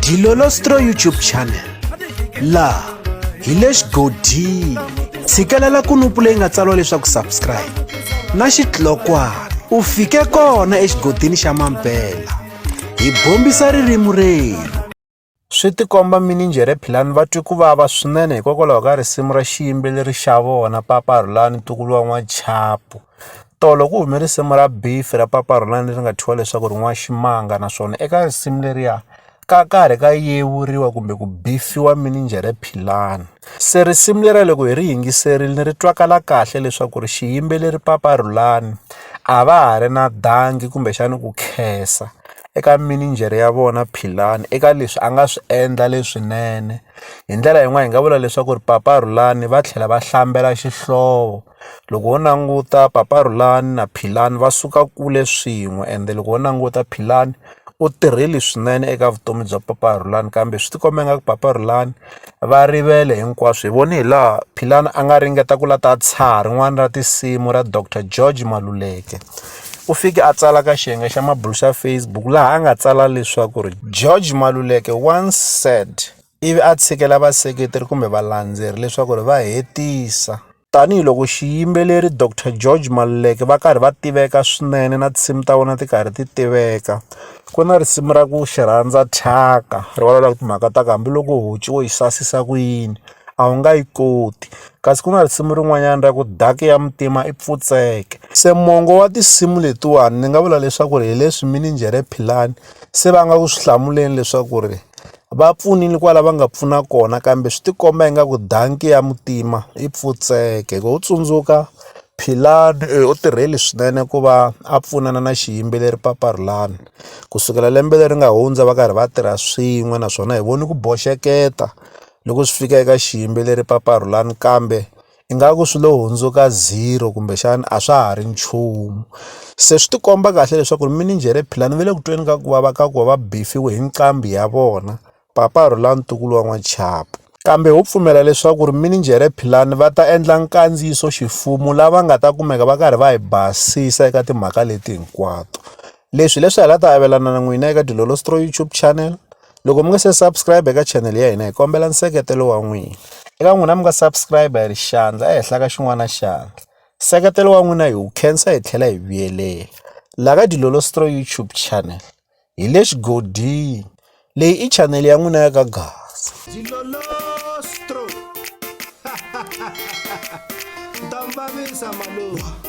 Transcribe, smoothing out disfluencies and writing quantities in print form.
Dilolostro YouTube channel laha hi le xigodini tshikelela kunupu leyi nga tsariwa leswaku subscribe na xitlokwana u fike kona exigodini xa mampela hi bombisa ririmi rerhu. Swi tikomba mininjhere Philani va twe ku vava swinene hikokwalaho ka risimu ra xiyimbeleri xa vona Papa Rhulani ntukulu wa N'wachapu. Tolo ku hume risimu ra Beef ra Papa Rhulani leri nga thyiwa leswaku ri N'waximanga naswona eka risimu leriya ka karhi ka yevuriwa kumbe ku bifiwa mininjhere Philani. Se risimu leriya loko hi ri yingiserile ri twakala kahle leswaku ri xiyimbeleri Papa Rhulani a va ha ri na dangi kumbexana ku khensa eka mininjhere ya vona Philani eka leswi a nga swi endla leswinene. Hi ndlela yin'wani hi nga vula leswaku ri Papa Rhulani va tlhela va hlambela xihlovo. Loko ho languta Papa Rhulani na Philani va suka kule swin'we ende loko ho languta Philani u tirhile swinene eka vutomi bya Papa Rhulani kambe swi tikomba ingaku Papa Rhulani va rivele hinkwaswo hi vone hi laha Philani a nga ringeta ku la ta tshaha rin'wana ra tinsimu ra Doctor George Maluleke u fike a tsala ka xiyenge xa mabulo xa Facebook laha a nga tsala leswaku ri George Maluleke once said ivi a tshikela vaseketeri kumbe valandzeri leswaku ri va hetisa. Tanihi loko xiyimbeleri Doctor George Maluleke va karhi va tiveka swinene na tinsimu ta vona ti karhi ti tiveka ku na risimu ra ku xi rhandza thyaka ri vulavulaka timhaka ta ku hambiloko honci wo yi sasisa ku yini a wu nga yi koti kasi ku na risimu rin'wanyana ra ku daki ya muntima i pfutseke se mongo wa tinsimu letiwani ni nga vula leswaku ri hi leswi mininjhere Philani se va nga ku swi hlamuleni leswaku ri Va pfunile kwala va nga pfuna kona kambe swi tikomba ingaku danki ya muntima yi pfutseke hi ku u tsundzuka Philani u tirhile swinene ku va a pfunana na xiyimbeleri Papa Rhulani kusukela lembe leri nga hundza va karhi va tirha swin'we naswona hi vone ku boxeketa loko swi fika eka xiyimbeleri Papa Rhulani kambe ingaku swi lo hundzuka zero kumbexana a swa ha ri nchumu se swi tikomba kahle leswaku mininjhere Philani va le ku tweni ka ku vava ka ku va va bifiwe hi nqambi ya vona Papa Rhulani ntukulu wa N'wachapu kambe ho pfumela leswaku ri mininjhere Philani va ta endla nkandziyiso ximfumo lava nga ta kumeka va karhi va hi basisa eka timhaka leti hinkwato leswi leswi hi la ta avelana na n'wina eka Dilolostro YouTube channel. Loko mi nga se subscribe eka channel ya hina hi kombela nseketelo wa n'wina eka n'wina mi nga subscribe hi ri xandla ehenhla ka xin'wana xandla nseketelo wa n'wina hi wu khensa hi tlhela hi vuyelela la ka Dilolostro YouTube channel hi le xigodini leyi i channel ya n'wina ya ka Gaza. Dilolostro. Nta mi vavisa malume.